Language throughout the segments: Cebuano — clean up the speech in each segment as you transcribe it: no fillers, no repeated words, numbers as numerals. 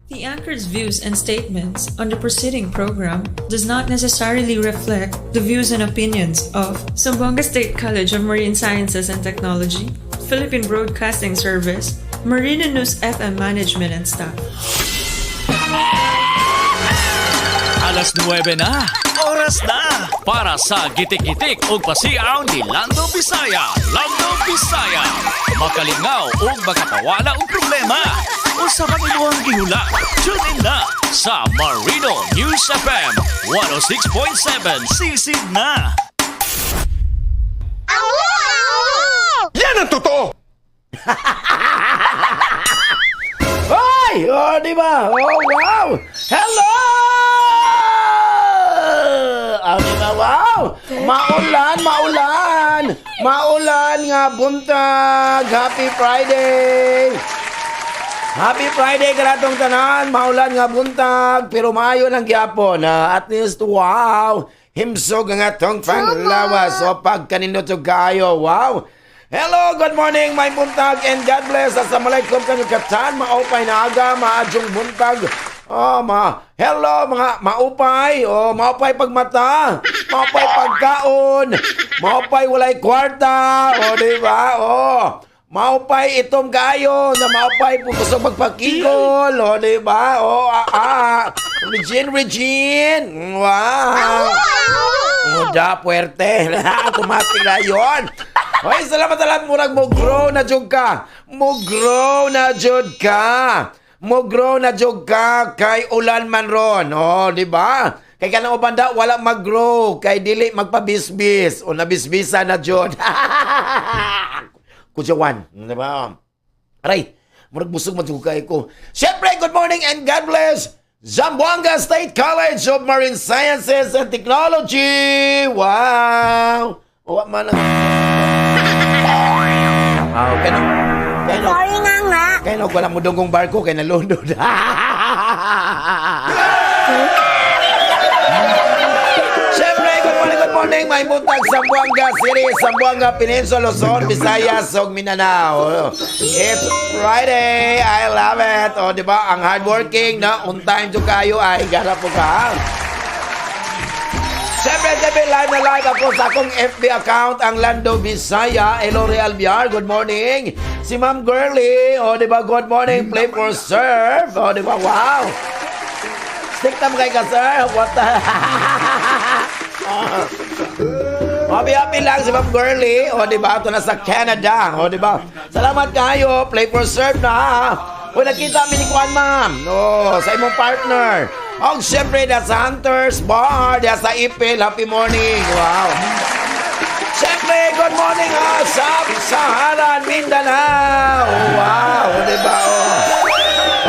The anchor's views and statements on the preceding program does not necessarily reflect the views and opinions of Zamboanga State College of Marine Sciences and Technology, Philippine Broadcasting Service, Marina News FM management and staff. Alas 9 na. Oras na para sa gitik-gitik ug pasiaw ni Lando Bisaya. Lando Bisaya. Makalingaw ug makapawala og problema. Unsa man imuhang gihula? Tune in na sa Marino News FM 106.7. Sisid na. Yan ang totoo! Ay! Oh, di ba? Oh, wow! Hello! Oh, di ba? Wow! Maulan, maulan! Maulan nga buntag! Happy Friday! Happy Friday kanatong tanan! Maulan nga buntag, pero maayo lang gyapon. At least, wow! Himsog ang atong panglawas. O pagkanindot kaayo. Wow! Hello, good morning, may buntag and God bless. Assalamualaikum kanyo katan, maupay na aga, maadyong buntag. Oh, ma hello mga maupay. Oh, maupay pagmata, maupay pagkaon, maupay walay kwarta. Oh, di ba? Oh, maupay itom kayo, na maupay gusto magpakigol. Oh, di ba? Oh, ah, ah. Regine, Regine. Wow. Muda, puwerte. Automatic na yun. Hoy, salamat alam. Murag mo grow na jud ka. Mo grow na jud ka. Mo grow na jud ka kay ulan man ron. Oh, di ba? Kay kanang uban da wala mag-grow kay dili magpabisbis o nabisbisa na jud. Kudyawan, di ba? Aray, murag busog man jud kay ko. Siyempre, good morning and God bless. Zamboanga State College of Marine Sciences and Technology. Wow! Wa man ang Ah, okay no. Kay no. Sorry nga nga. Kay no, wala mo dungong barko kay nalunod. Siyempre, good morning, good morning. May buntag Zamboanga City, Zamboanga Peninsula, Luzon, Visayas, ug Mindanao. It's Friday. I love it. O, di ba? Ang hardworking na on time to kayo ay gara po ka. Siyempre, siyempre, live na live ako sa akong FB account, ang Lando Bisaya. Hello, Real BR. Good morning. Si Ma'am Girlie. O, di ba? Good morning. Play for serve. O, di ba? Wow. Stick tam kay ka, sir. What the... Happy happy lang si Ma'am Girlie. O, di ba? Ito na sa Canada. O, di ba? Salamat kayo. Play for serve na. O, nakita mi ni Juan, ma'am. O, sa imong partner. O, siyempre, da sa Hunters Bar. Da sa Ipil. Happy morning. Wow. Siyempre, good morning ha, sa Saharan, Mindanao. Wow, di ba? Oh.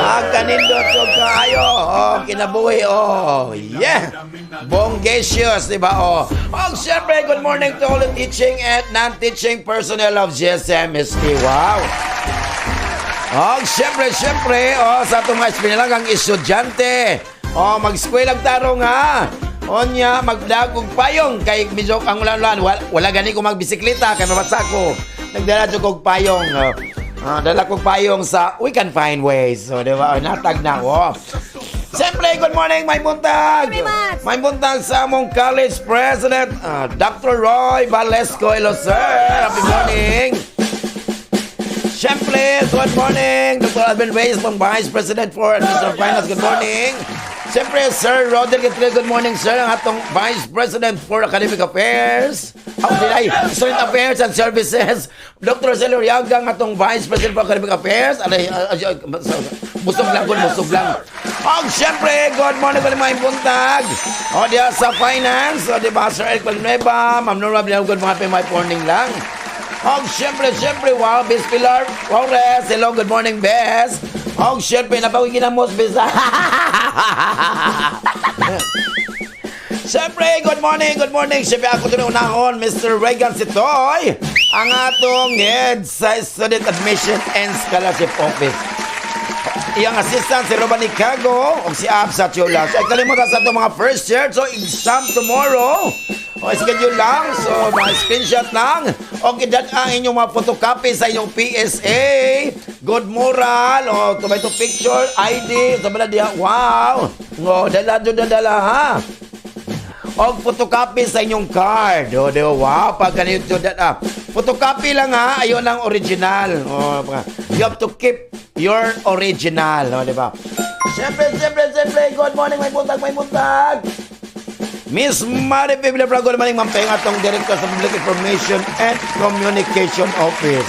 Pagkanindot so kayo. Oh, kinabuhi. Oh, yeah. Bonggacious, di ba? Oh. Oh, siyempre, good morning to all the teaching and non-teaching personnel of GSMST. Wow. Oh, siyempre, siyempre, oh, sa atong mga espinilang ang estudyante. Oh, mag-eskwela tarong ha. Onya, magdag og payong kay medyo ang ulan-ulan. Wala, wala gani ko magbisikleta kay mabasa ko. Nagdala jud kog payong. Oh. Ah, dala kog payong sa we can find ways. So, di ba? Oh, natag na ako. Siyempre, good morning, may buntag. May buntag sa among college president, Dr. Roy Valesco. Hello, sir. Happy morning. Siyempre, good morning, Dr. Alvin Reyes, pang Vice President for Administrative Finance. Good morning. Siyempre, Sir Rodel Gatrillo, good morning, sir. Ang atong Vice President for Academic Affairs. Oh, di ay, Student Affairs and Services. Dr. Celio Riaga, ang atong Vice President for Academic Affairs. Aray, ay, ay, busog lang, good, busog lang. Oh, siyempre, good morning, good morning, buntag. O, diya sa Finance. O, di ba, Sir Eric Villanueva, Ma'am Norma Villanueva, good morning, my morning lang. Og siyempre, siyempre, wow, Miss Pilar Flores. Hello, good morning, Bes. Og siyempre, napawin ginamos, Bes. Siyempre, good morning, good morning. Siyempre, ako ito unahon, Mr. Regan Sitoy, ang atong head sa Student Admission and Scholarship Office. Iyang assistant si Roman Nicago o si Ab sa Chula. So, ay kalimutan sa itong mga first year. So, exam tomorrow. O, schedule lang. So, mga screenshot lang. Okay, dyan ang inyong mga photocopy sa inyong PSA. Good moral. O, to picture, ID. Sa bala diha. Wow. O, dala, dala, dala, ha? Og photocopy sa inyong card. O, di ba? Wow, pag ganito, photocopy lang ha, ayun ang original. O, you have to keep your original. O, di ba? Siyempre, siyempre, siyempre, good morning, may buntag, may buntag. Miss Mari Biblia Brago naman yung Ma'am atong Director sa Public Information and Communication Office.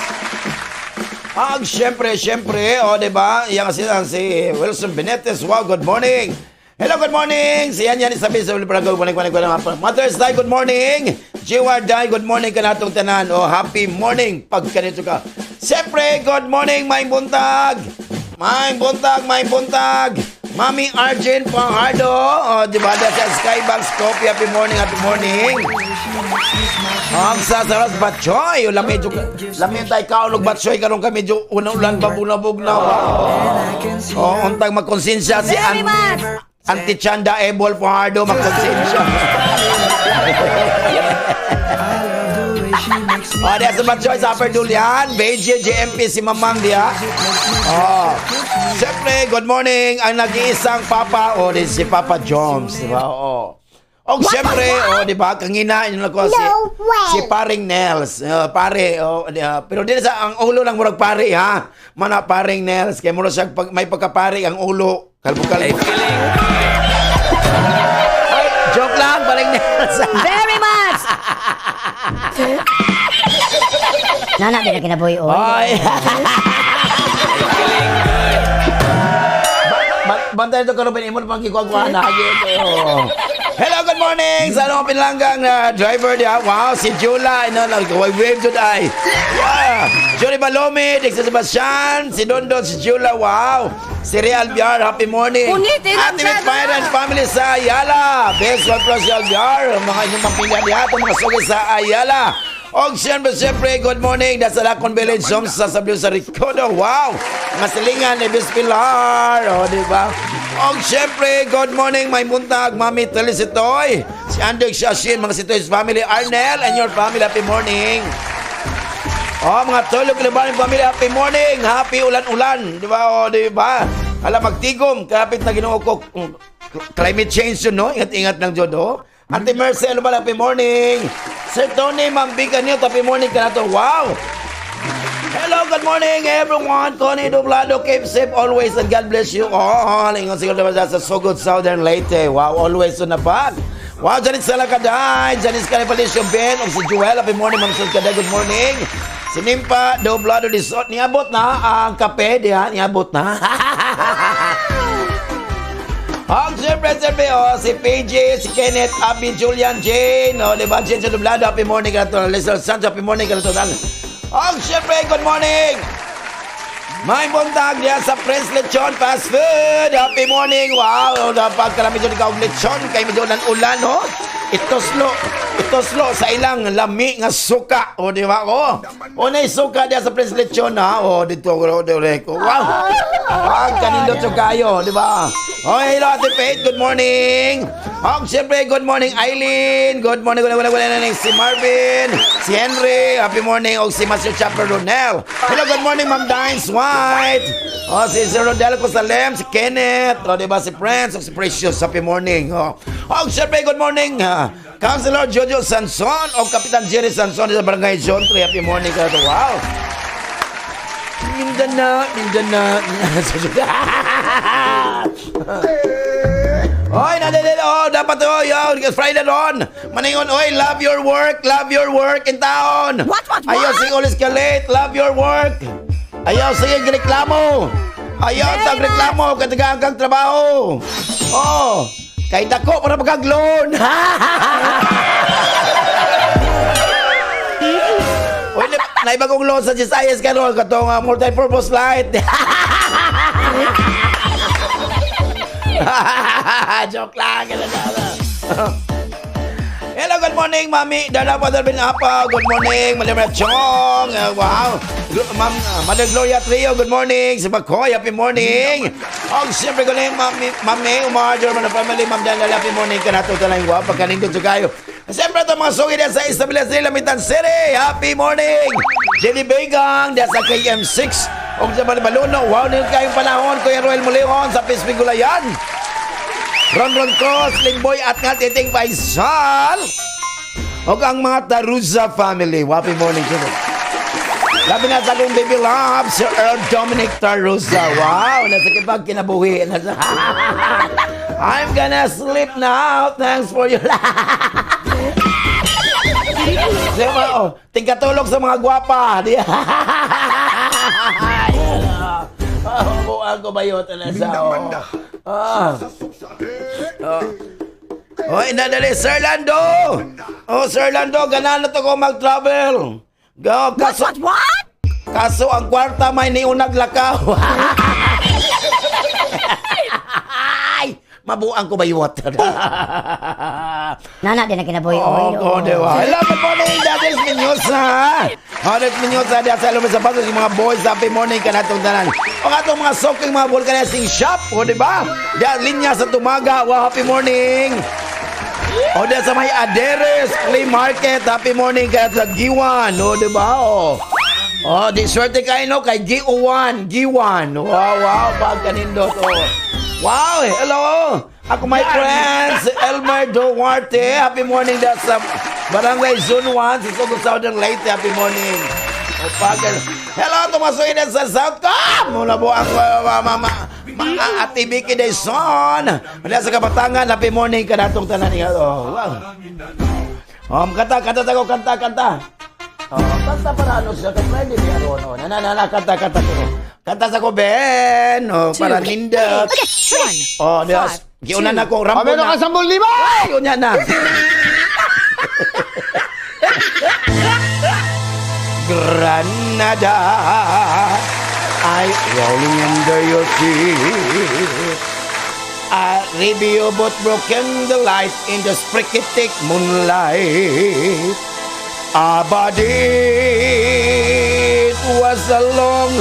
Ag siyempre, siyempre, o, di ba? Yang si Wilson Benetes. Wow, good morning. Hello, good morning. Si Yan Yan Isabel sa Brago. Good morning, good morning, good morning. Mother's Day, good morning. Jewar Day, good morning kanatong tanan. O, happy morning pag kanito ka. Siyempre, good morning, may buntag. May buntag, may buntag. Mami Arjun Pangardo, o, di ba? Sa Skybanks Coffee, happy morning, happy morning. Ang sa saras batchoy, wala medyo lami tayo kaon og batchoy karon ka medyo unang ulan ba bunabog na. Oh, untang magkonsensya si Very much. Auntie Chanda Ebol Fajardo, magkonsensya. Oh, diya sa Batchoy sa Upper Dulian, BJ JMP si Mamang diya. Oh. Siyempre, good morning ang nag-iisang papa, oh, di si Papa Jones, di ba? Oo. Og siyempre, oh, di ba? Kangina inyo na ko si No way. si Paring Nels. Pare, oh, di, pero di na sa ang ulo lang murag pare ha. Mana Paring Nels kay murag siya pag, may pagkapare ang ulo. Kalbo-kalbo. Ay, joke lang, Paring Nels. Very much! Nana, di na kinabuhi, oy. Ay. Bantay ito karon imo pang gikuha na. Hello, good morning. Sa anong pinanggang na driver diha. Wow, si Jula ino nag wave jud ay. Yeah. Johnny Balome, Dixon Sebastian, si Dondon, si Jula, wow. Si Real Biar, happy morning. Ulitin ang Ate with sada. Parents family sa Ayala. Best one plus Albiar, mga inyong pamilya diha, itong mga sugi sa Ayala. Og siyempre, siyempre, good morning. Nasa Lacon Village, Homes sa Sabio sa Ricodo. Wow! Mga silingan ni Miss Pilar. O, di ba? Og siyempre, good morning, may buntag, Mami Telisitoy. Si Andrew Shashin, mga Sitoy's family, Arnel and your family, happy morning. Oh, mga tulog na family, happy morning, happy ulan-ulan, di ba? Oh, di ba? Hala magtigom, kapit na Ginoo ko. Climate change yun, no? Ingat-ingat lang jud, oh. Auntie Mercy, ano ba? Happy morning. Sir Tony, Ma'am Bigan niyo, happy morning ka na to. Wow! Hello, good morning everyone. Tony Doblado, keep safe always and God bless you all. Ingon siguro naman sa Sugod, Southern Leyte. Wow, always on the pag. Wow, Janice Salakaday, Janice Canipalicio Ben, o si Joel, happy morning, Ma'am Sul Kaday, good morning. Si Nimpa Doblado Lisot, niabot na ang kape, diha, niabot na. Ang siyempre, siyempre, oh, si PJ, si Kenneth, Abby, Julian, Jane, oh, di ba? Jane sa Doblado, happy morning ka na to. Lester Sancho, happy morning ka na to. Ang siyempre, good morning! May buntag diya sa Prince Lechon Fast Food. Happy morning. Wow, napagkalami dyan ikaw lechon. Kay medyo ulan ulan, no? Itoslo. Itoslo sa ilang lami nga suka. O, di ba? O, o na suka diya sa Prince Lechon, ha? O, dito, o, di, o, wow. Pag kanindot yung kayo, di ba? O, hello, Ate Faith. Good morning. O, siyempre, good morning, Eileen. Good morning, good morning, good morning, si Marvin, si Henry. Happy morning. O, si Master Chopper Ronel. Hello, good morning, Ma'am Dines White. O, si Sir Rodel Cosalem, si Kenneth. O, di ba, si Prince, o, si Precious. Happy morning. O, o siyempre, good morning, Councilor Jojo Sanson o Kapitan Jerry Sanson sa Barangay Zone 3. Happy morning. Wow. Mindanao, Mindanao. Oy, nalilil, oh, dapat oh, yo, because Friday ron. Maningon, oy, love your work in town. What, Ayaw, what? sige, ulis ka late, love your work. Ayaw, sige, reklamo. Ayaw, tag reklamo, katagaan kang trabaho. Oh, kay dako para magkag-loan. Oy, naibagong loan sa GSIS karon katong multi-purpose light. Joke lang. Hello, good morning, Mami. Dala pa Dalvin Apa. Good morning, Madam Chong. Wow. Ma'am, Mother Gloria Trio, good morning. Si Bakoy, happy morning. Oh, siyempre, good morning, Mami. Mami, Umar, German family, Ma'am Daniel, happy morning. Kanato talang wow. Pagkanindot sa kayo. Siyempre ito mga suki sa Isabela City, Lamitan City. Happy morning! Jenny Begang diyan sa KM6. O sa Balibaluno. Wow, nil kayong panahon. Kuya Roel Muleon sa Pismigulayan. Ron Ron Cross, Lingboy at nga Titing Faisal. O ang mga Taruza family. Happy morning, siyempre. Labi na sa akong baby love, Sir Earl Dominic Taruza. Wow, nasa kipag kinabuhi. Nasa. I'm gonna sleep now. Thanks for your. Diba, oh, tingkatulog sa mga gwapa. Di. Ay, ano. Oh, buang ko ba yun? Nasa, oh. Ah. Oh. Oh, inadali, Sir Lando! Oh, Sir Lando, ganahan na to ko mag-travel. Go, kaso, What, what? Kaso ang kwarta may niunag lakaw. Ay, mabuang ko ba yung water? Nana din na kinabuhi, Oo, oy. oh, di ba? Hello, good morning, Daddy Minyusa. Daddy Minyusa, diya sa Lumis sa Pasos, yung mga boys, happy morning ka natong tanan. O nga itong mga soking mga vulcanizing shop, o di ba? Diya, linya sa Tumaga, wow, happy morning. O diya sa may Aderes Flea Market, happy morning ka sa Giwan, o di ba? O. O, di swerte kayo no, kay G1, G1. Wow, pag kanindot, o. Wow, hello. Ako my friends, Elmer Duarte. Happy morning diya sa Barangay Zone 1 sa Sugo Southern Leyte. Happy morning. O pag hello, tumasuin na sa Southcom. Mula po ang mama ma, Ate Vicky Dayson. Mula sa Kabatangan, happy morning ka natong tanan niya. Oh, wow. Kanta, kanta, tago, kanta, kanta. Oh, kanta para ano siya, kay Friday di ano, no. Na, na, na, na, kanta, kanta ko. Kanta sa ko, Ben. Oh, para nindot. One. Oh, Diyos. Giuna na ko, rambo Pamelo na. ka 10,000! Ay, unya na. Granada, I rolling under your feet. A radio boat broken the light in the sprikitic moonlight. A body it was a long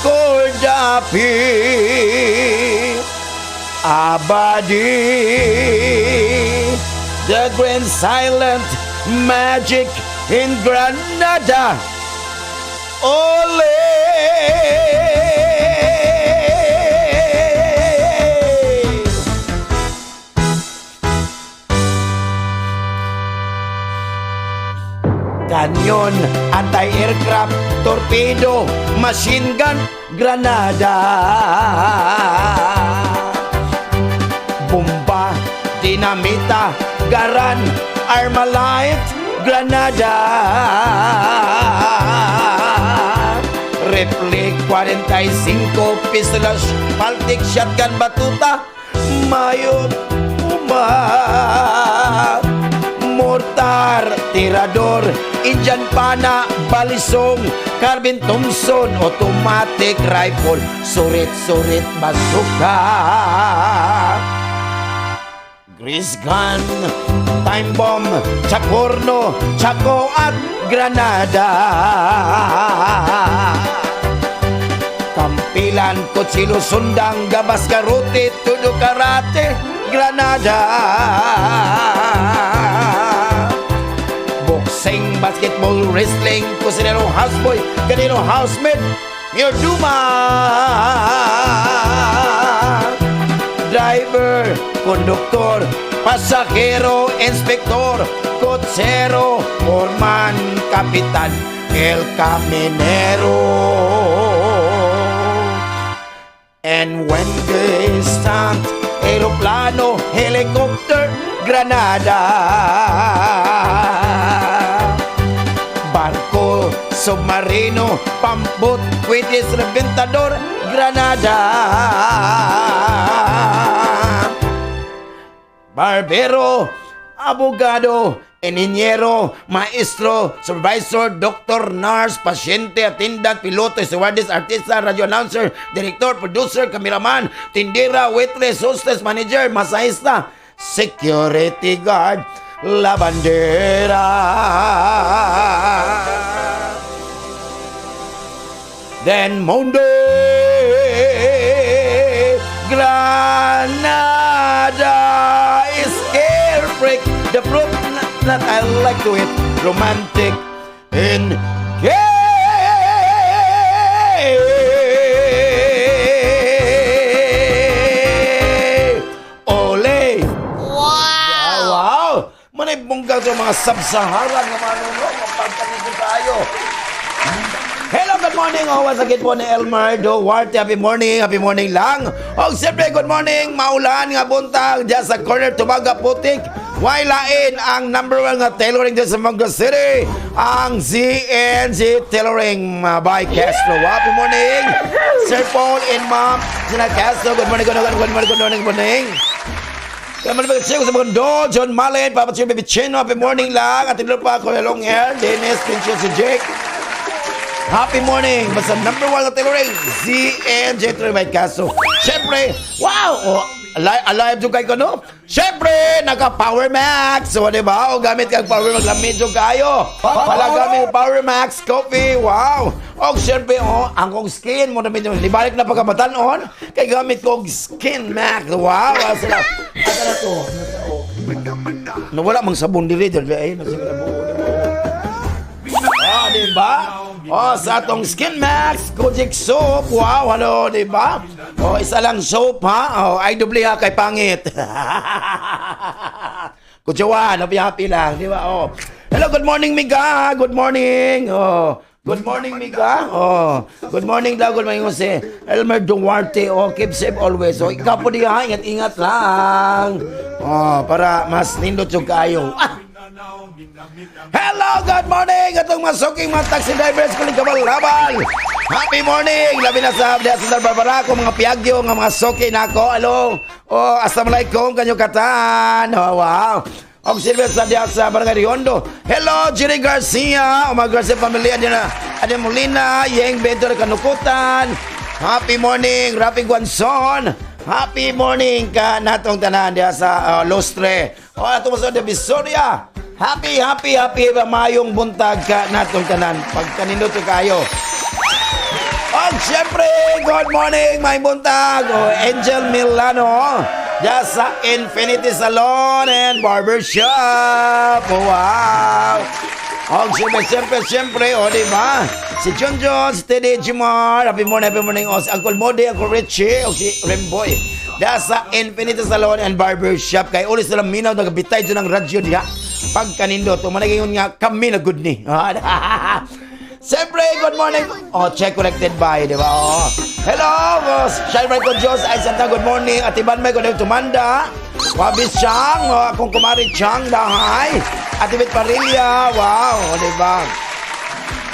cold appeal. A body, the grand silent magic in Granada. Ole! Canyon, anti-aircraft, torpedo, machine gun, granada. Bomba, dinamita, garan, armalite, granada. Rifle 45, pistolas, Baltic, shotgun, batuta, mayo, puma. Mortar, tirador, Indian pana, balisong, carbine Thompson, automatic rifle, surit-surit bazooka. Grease gun, time bomb, chakorno, chako at granada. Kampilan, kutsilo, sundang, gabas, karote, tudo karate, granada. Boxing, basketball, wrestling, kusinero, houseboy, ganino, housemate, Duma. Driver, konduktor, pasahero, inspektor, kotsero, foreman, kapitan, el caminero. And when they start, aeroplano, helicopter, granada. Barko, submarino, pambot, cohetes, reventador, granada. Barbero, abogado, ingeniero, maestro, supervisor, doctor, nurse, pasyente, attendant, piloto, stewardess, artista, radio announcer, director, producer, cameraman, tindera, waitress, hostess, manager, masahista, security guard, labandera. Then Monday, Granada is carefree. The proof chestnut I like to eat. Romantic and gay. Ole! Wow! Wow! Manay bongga sa mga sub-Saharan nga manuno, mapagkanito tayo. Hello, good morning. Oh, once again po ni Elmer Duarte. Happy morning lang. Oh, siyempre, good morning. Maulan nga buntag diyan sa corner Tubaga Putik. Way lain ang number one nga tailoring dyan sa Zamboanga City? Ang ZNZ Tailoring by Castro. Happy morning, Sir Paul and Ma'am Sina Castro. Good morning, good morning, good morning, good morning, good morning. Kaya man ba sa mga do, John Malen, Papa Chino, Baby Chino, happy morning lang. At ilo pa ako, Long Hair, Dennis, Pincho, si Jake. Happy morning! Basta number one na tailoring, ZNJ Tailoring by Castro. Siyempre, wow! Oh, alive, alive jud kay ko, no? Siyempre, naka Power Max. So, di ba? O gamit kag Power Max, lamig jud kayo. Wala gamit Power Max coffee. Wow! O, siyempre, oh, ang kong skin mo namin yung libalik na pagkabatanon, kay gamit kong Skin Max. Wow! Ah, sila. Asa na to? Nawala mang sabon diri diri ay nasa buo. Ah, di ba? Oh, sa atong Skin Max Kojic Soap. Wow, hello, di ba? Oh, isa lang soap ha. Oh, ay doble ha kay pangit. Kutsawan, happy happy lang, di ba? Oh. Hello, good morning, Miga. Good morning. Oh. Good morning, Miga. Oh. Good morning daw, good morning si Elmer Duarte. Oh, keep safe always. Oh, ikaw po diha, ingat-ingat lang. Oh, para mas nindot yung kayo. Ah! Hello, good morning! Atong masuking mga taxi drivers kuling kabalabal. Happy morning! Labi na sa diha sa Barbara ko mga piagyo nga mga suki nako. Hello. Oh, assalamualaikum kanyo katan. Oh, wow. Og silbi sa diha sa Barangay Riondo. Hello, Jerry Garcia. O mga Garcia family adina Adi Molina, Yeng Bento Kanukutan. Happy morning, Rafi Guanzon. Happy morning ka natong tanan diha sa Lustre. O ato mo sa Divisoria. Happy, happy, happy ba mayong buntag ka natong tanan. Pagkanindot kayo. Og syempre, good morning, may buntag. O Angel Milano. Diya sa Infinity Salon and Barbershop. Wow! Og syempre, syempre, syempre, o di ba? Si John John, si Teddy Jimar, happy morning, happy morning. O si Uncle Modi, Uncle Richie, o si Remboy. Diya sa Infinity Salon and Barbershop. Kay ulit sila minaw, nagabitay dyan ng radyo diha. Pagkanindot, umanay ngayon nga, kami na good ni. Siyempre, good morning. Oh, check connected by, di ba? Oh. Hello, boss. Shine bright ko Diyos. Ay, Santa, good morning. Atiban may good Tumanda. Wabis Chang, oh, akong kumari Chang, dahay. Atibit Parilla, wow, oh, di ba?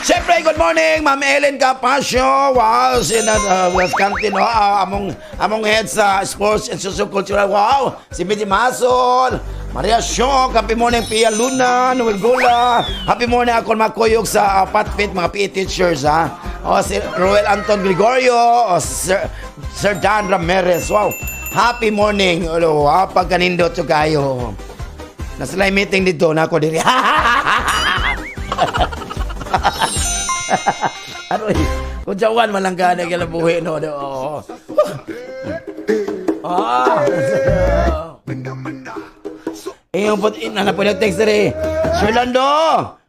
Siyempre, good morning, Ma'am Ellen Capasio. Wow, si Cantin, oh, among head sa Sports and Social Cultural. Wow, si Mitty Masol, Maria Shaw, happy morning, Pia Luna, Noel Gula. Happy morning ako mga kuyog sa Patfit, mga PE teachers, ha. Oh, si Roel Anton Gregorio, oh, Sir Dan Ramirez. Wow, happy morning. Oh, wow, pagkanindot so kayo. Nasa meeting dito na ako diri. Aroy, kung jawan man lang ka na kalabuhi, no? Oo. Ah. Eh, yung put, na po text diri. Sir Lando,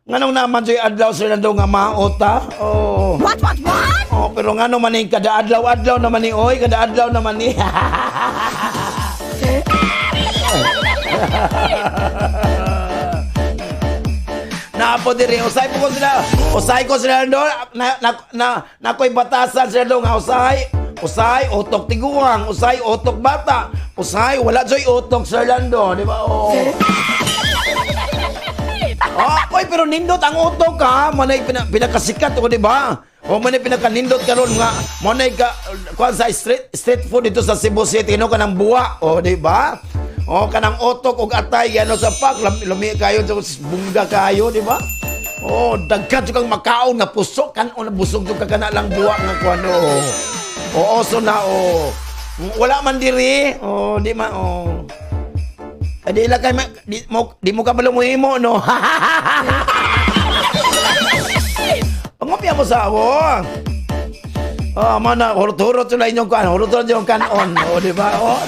nganong naman sa'yo adlaw, Sir Lando, nga maota? Oh. What, what, what? Oh, pero ngano man ni kada adlaw-adlaw naman ni oy, kada adlaw naman ni. Naapo diri usay po ko sila. Usay ko sila do na na na nakoy batasan sila do nga usay. Usay utok tiguang, usay utok bata, usay wala joy utok Sir Lando, di ba? Oh. Ah, oy, pero nindot ang utok ha. Manay pinakasikat o di ba? O manay pinakanindot karon nga manay ka kuan sa street street food dito sa Cebu City no kanang buwa o di ba? O kanang utok og atay ano sa pak lami kayo sa bungga kayo di ba? O daghan jud kang makaon nga pusok kan o busog jud ka kana lang buwa nga kuan o. Oo, so na o. Wala man diri. O di man o. Ay, di lang kay di mo ka balumuhimo no. Pangopya mo sa ako. Oh, mana hurot-hurot sila inyong kuan, hurot-hurot yung kanon, o di ba? Oh.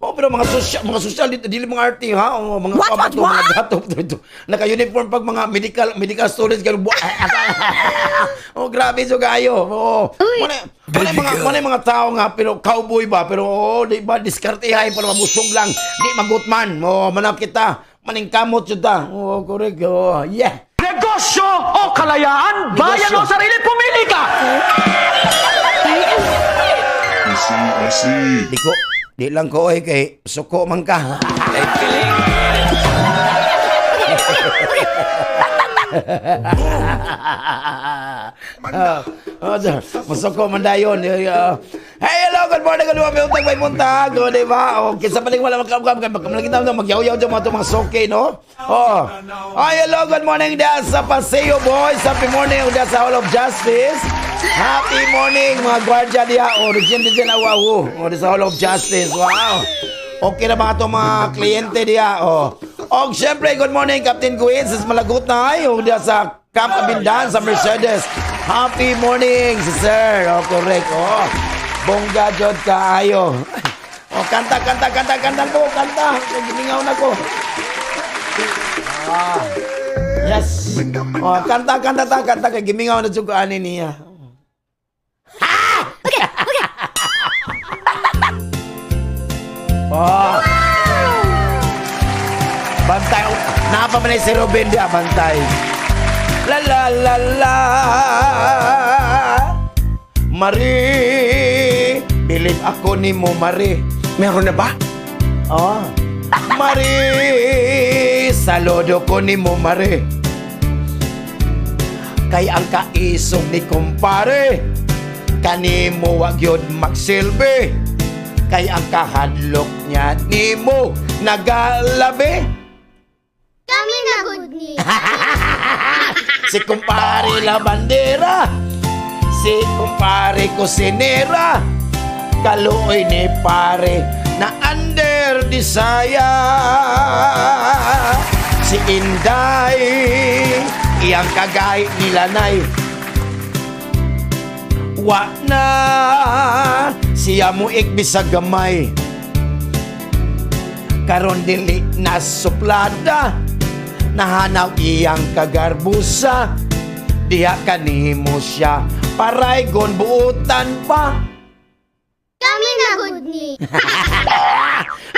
Oh, Oh, pero mga sosyal dito dili mga arte ha. Oh, mga What, what, to, mga dato dito. Naka-uniform pag mga medical medical students ganun. Oh, grabe so kayo. Oh. Muna mga tao nga pero cowboy ba pero oh, di ba diskartehay para mabusog lang, di magutman. Oh, manap kita. Maningkamot jud ta. Oh, correct. Oh, yeah. Negosyo o kalayaan, bayan Negosyo. o sarili, pumili ka! I see, I see. Di ko, di lang ko oy kay suko man ka. Oh, masuko man dayon. Hey, hello, good morning, good morning, utang may buntag. Oh, di ba? Oh, kinsa pa wala magkamkam kay magkamlagi na magyaw-yaw dyan mga to, mga soke, no? Oh. Ay, hello, good morning diya sa Paseo Boys. Happy morning diya sa Hall of Justice. Happy morning mga gwardiya diya. Oh, Regine din awaw. Oh, di sa Hall of Justice. Wow. Okay na mga to mga kliyente diya. Oh. Og syempre, good morning Captain Gwen sa Malagot na ay. Og diya sa Camp Abindan sa Mercedes. Happy morning, si sir. Oh, correct. Oh. Bongga jod kaayo. Oh, kanta, kanta, kanta, kanta ko, kanta. Gimingaw na ko. Ah. Yes. Oh, kanta, kanta, ta, kanta kay gimingaw na jud ko ani niya. Oh. Bantay. Napa man si Ruben di bantay. La la la la. Marie, bilib ako nimo Marie. Meron na ba? Oh. Marie, saludo ko nimo Marie. Kay ang kaisog ni kumpare, kanimo wag yun magsilbi. Kay ang kahadlok niya nimo nagalabi. Kami na good ni. Si kumpare la bandera, si kumpare kusinera, kaluoy ni pare na under desire. Si Inday, iyang kagay nilanay. Wa na siya mo sa gamay. Karon dili na suplada, nahanaw iyang kagarbusa. Diha kanimo siya paraygon buutan pa. Kami na good ni.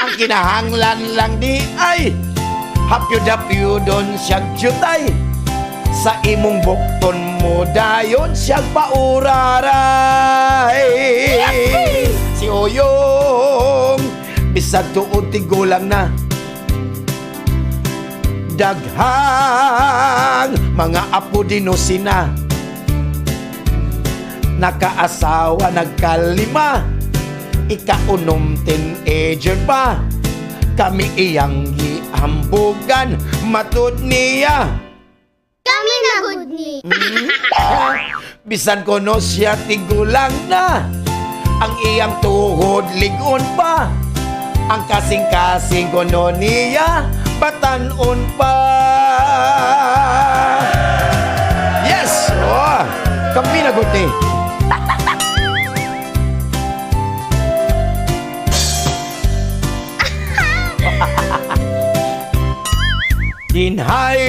Ang kinahanglan lang di ay hapyo-dapyo don siyag jutay. Sa imong bukton mo dayon siyag pauraray. Si Oyong bisag tuod tigulang na, daghang mga apo dinusina. Nakaasawa nagkalima, ikaunom teenager pa. Kami iyang giambugan matud niya. Kami na good ni. Bisan kono siya tigulang na, ang iyang tuhod ligon pa. Ang kasing-kasing kono niya batanon pa. Yes! Oh, kami na good ni. Dinhay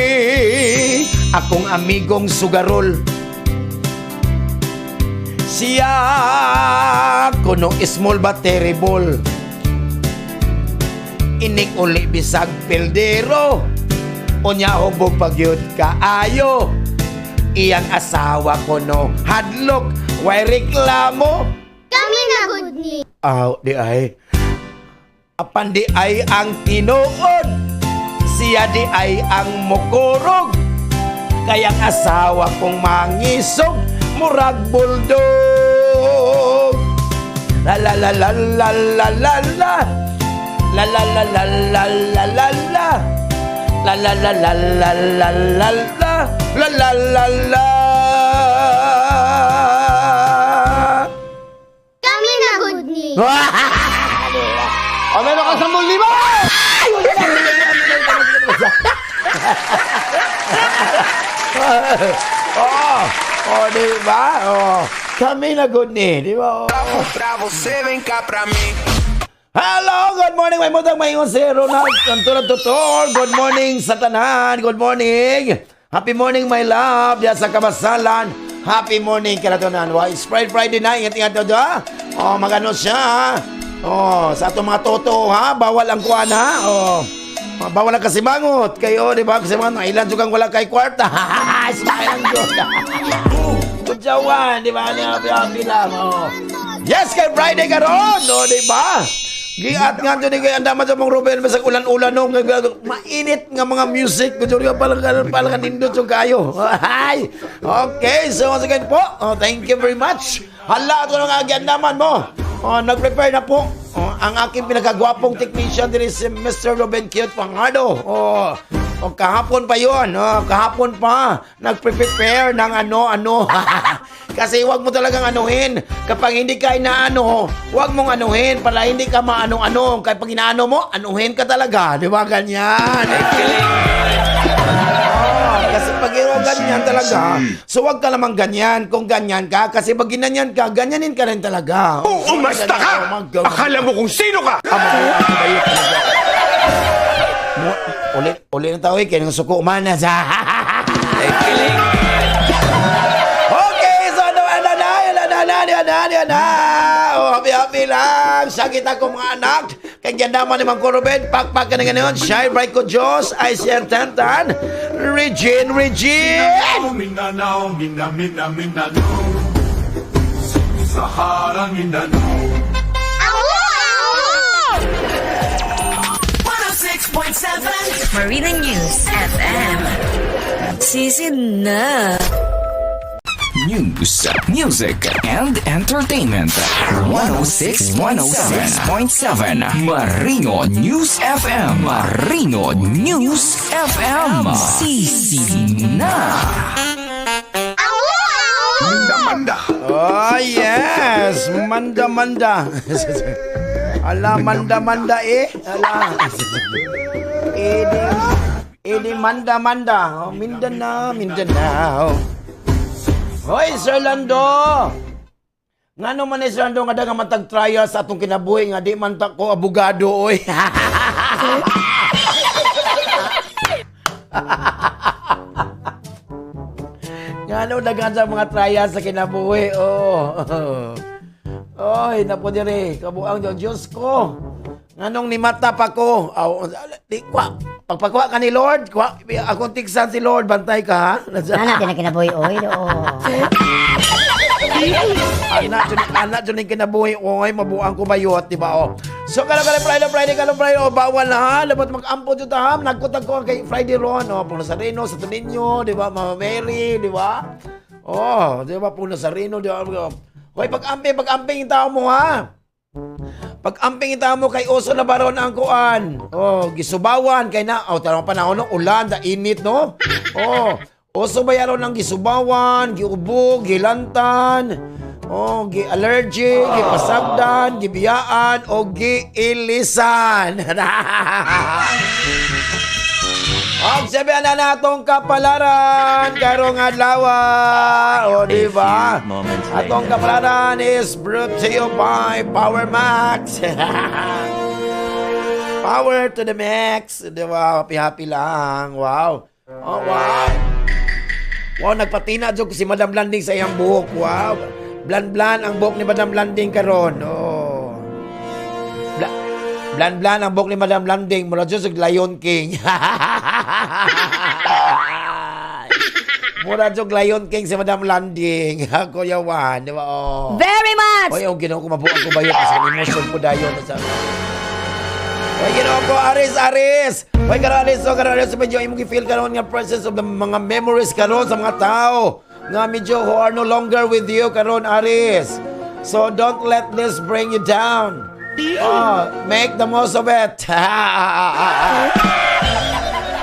akong amigong sugarol. Siya kuno small but terrible. Inig uli bisag pildero. Unya hubog pagyud kaayo. Iyang asawa kuno hadlok way reklamo. Kami na good ni. Aw, di ay. Apan di ay ang tinuod. Siya di ay ang mukurog. Kaya ang asawa kong mangisog, murag bulldog. La la la la la la la la. La la la la la la la la. La la la la la la la la. La la la la. Kami na good ni. O, meron ka 10,000! Oo. Oh, di ba? Oh. Kami na good ni, di ba? Oh. Pra você, vem cá pra mim. Hello, good morning. May mutang mahingon si Ronald Antonio Tutor. Good morning sa tanan. Good morning. Happy morning, my love. Diya sa Kabasalan. Happy morning kanatonan. Wa, it's Friday, Friday na. Ingat, ingat daw. Oh, magano siya, ha? Oh, sa atong mga toto, ha? Bawal ang kuan, ha? Oh. Bawal ang kasimangot. Kayo, di ba? Kasimangot. Ilan kang wala kay kwarta. Smile ang good. Good jawan, di ba? Happy, happy lang. Oh. Yes, kay Friday karon, no, di ba? Giat nga dyan kay andaman sa mong Ruben bisag ulan-ulan no, mainit nga mga music gud nga palang palang nindot yung kayo. Ay. Okay, so once again po, oh, thank you very much. Hala ato nga giandaman mo. Oh, nag-prepare na po. Oh, ang aking pinakagwapong technician diri si Mr. Ruben Cute Pangardo. Oh, kahapon pa yon. Oh, kahapon pa. Nagpe-prepare ng ano-ano. Kasi wag mo talagang anuhin. Kapag hindi ka inaano, wag mong anuhin para hindi ka maano-ano. Kaya pag inaano mo, anuhin ka talaga. Di ba? Ganyan. Oh, kasi pag ikaw ganyan talaga, so wag ka namang ganyan kung ganyan ka. Kasi pag ginanyan ka, ganyanin ka rin talaga. Oo, umasta ka! Akala mo kung sino ka! Ah, mabuhay ka ba yun talaga? Uli, uli na tao eh, kaya nang suko man na sa. Okay, so ano, ano na, ano na, ano na, ano na, ano na. Oh, happy, happy lang. Sakit ako mga anak. Kaya naman ni Mang Ruben, pakpak ka na ngayon. Shine bright ko Diyos, ay si Tantan. Regine, Regine! Mindanao, Mindanao, Mindanao, Sahara, Mindanao. Awo! Awo! Marina News FM. Season na. News, music, and entertainment. 106 106.7 Marino News FM. Marino News FM. Sisi na. Awo! Manda, Oh, yes! Manda, manda. Ala, manda, manda eh. Ala. Edi, edi, manda, manda. Oh, Mindanao, Mindanao. Hoy, Sir Lando! Ngano man ni Sir Lando nga daga matag trial sa atong kinabuhi nga di man ta ko abogado oy. Ngano dagan sa mga trial sa kinabuhi? Oh. Oy, napo dire, kabuang Diyos, Diyos ko. Nganong ni mata pa ko? Aw, di kwa. Pagpakuha ka ni Lord, kwa, akong tiksan si Lord, bantay ka ha. Nana din na kinabuhi oy do. Anak jud, anak jud ning kinabuhi oy, mabuang ko bayot, di ba oh. So karon karon Friday, Friday karon Friday, oh, bawal na ha. Dapat mag-ampo jud ta ha. Nagkutag ko kay Friday ron, oh, Puno Sarino sa Tuninyo, di ba? Mama Mary, di ba? Oh, di ba Puno Sarino, di ba? Hoy, pag-amping, pag-amping yung tao mo ha. Pag-amping yung tao mo kay uso na baron ang kuan. Oh, gisubawan kay na oh, tarong panahon no, ulan, da init no. Oh, uso ba yaron ang gisubawan, giubog, gilantan. Oh, gi-allergic, gipasagdan, gibiyaan o giilisan. Og sabi na natong kapalaran karong adlaw. O di ba? Atong kapalaran is brought to you by Power Max. Power to the max. Di ba? Happy happy lang. Wow. Oh, wow. Wow, nagpatina jud si Madam Landing sa iyang buhok. Wow. Blan-blan ang buhok ni Madam Landing karon. Oh. Blan-blan ang buhok ni Madam Landing. Mura jud sa Lion King. Mura jud Lion King si Madam Landing. Kuya Juan, di ba? Oh. Very much. Oy, oh, Ginoo ko mabuang ko bayo kasi emotion ko dayon sa. Oy, Ginoo ko, Aris, Aris. Oy, karon Aris, oh, karon Aris, medyo imong gi-feel karon nga presence of the mga memories karon sa mga tao nga medyo who are no longer with you karon Aris. So don't let this bring you down. Oh, make the most of it.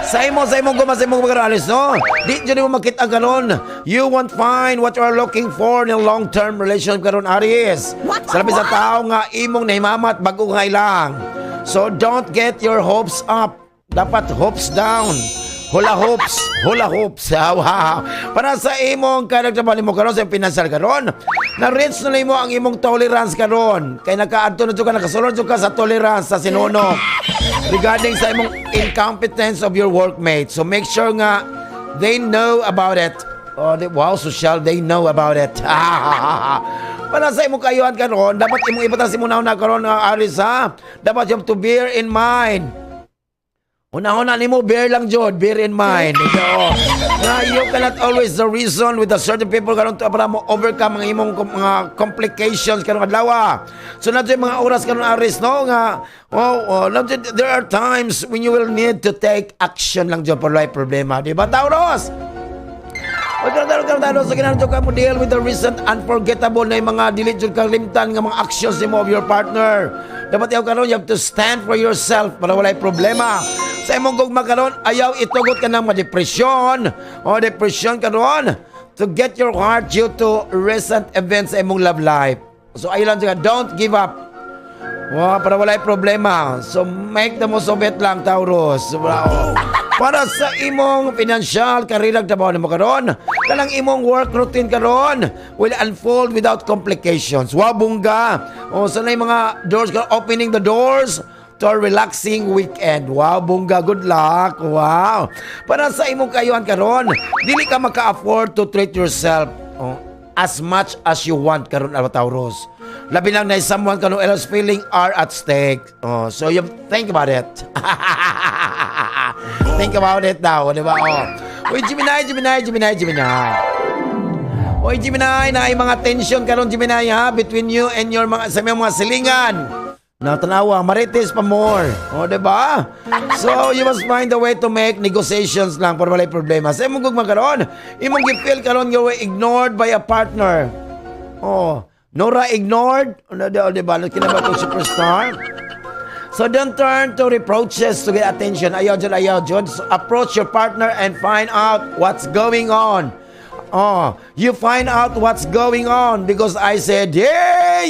Sa imo guma sa imo mga Aris, no? Di jud mo makita karon. You won't find what you are looking for in a long-term relationship karon Aris. Sa labi sa tao nga imong nahimamat bago nga ilang. So don't get your hopes up. Dapat hopes down. Hula hoops, hula hoops. Wow. Para sa imong karagtrabaho mo karon sa pinansyal karon. Na-reach na mo ang imong tolerance karon. Kay nakaadto na jud ka, nakasulod jud ka sa tolerance sa sinuno regarding sa imong incompetence of your workmate. So make sure nga they know about it. Oh, wow, social, they know about it. Para sa imong kayuhan karon, dapat imong ibutang sa imong na karon nga Aries ha. Dapat you have to bear in mind. Una-una nimo, bear lang jud, bear in mind. Ikaw, nga you cannot always the reason with a certain people karon to para mo overcome ang imong mga complications karong adlaw. So naa yung mga oras karon, Aries, no, nga oh, there are times when you will need to take action lang jud para walay problema, di ba, Taurus? Oy, karon karon karon karon sa kinahanglan ka mo deal with the recent unforgettable na yung mga dili jud kalimtan nga mga actions nimo of your partner. Dapat yaw karon you have to stand for yourself para walay problema. Sa imong gugma karon, ayaw itugot ka ng madepresyon o depression karon to get your heart due to recent events sa imong love life. So ayaw lang siya, don't give up. Wow, para walay problema. So make the most of it lang, Taurus. Wow. Para sa imong financial career, trabaho nimo karon, kanang imong work routine karon will unfold without complications. Wow, bungga. O sa na yung mga doors ka opening the doors to a relaxing weekend. Wow, bungga, good luck. Wow. Para sa imong kayuhan karon, dili ka maka-afford to treat yourself, oh, as much as you want karon, Taurus. Labi lang na someone karon else feeling are at stake. Oh, so you think about it. Think about it now, di ba? Oh. Uy, Gemini, Gemini, Gemini, Gemini. Uy, Gemini, na ay mga tension karon, Gemini, ha, between you and your mga sa mga silingan. Natanawa, marites pa more. O, di ba? So, you must find a way to make negotiations lang para walay problema. Sa imong gugma karon, imong gi-feel karon you were ignored by a partner. Oh, Nora ignored? Ano, di ba? Kina ba itong superstar? So don't turn to reproaches to get attention. Ayaw dyan, ayaw dyan. So approach your partner and find out what's going on. Oh, you find out what's going on because I said, yeah.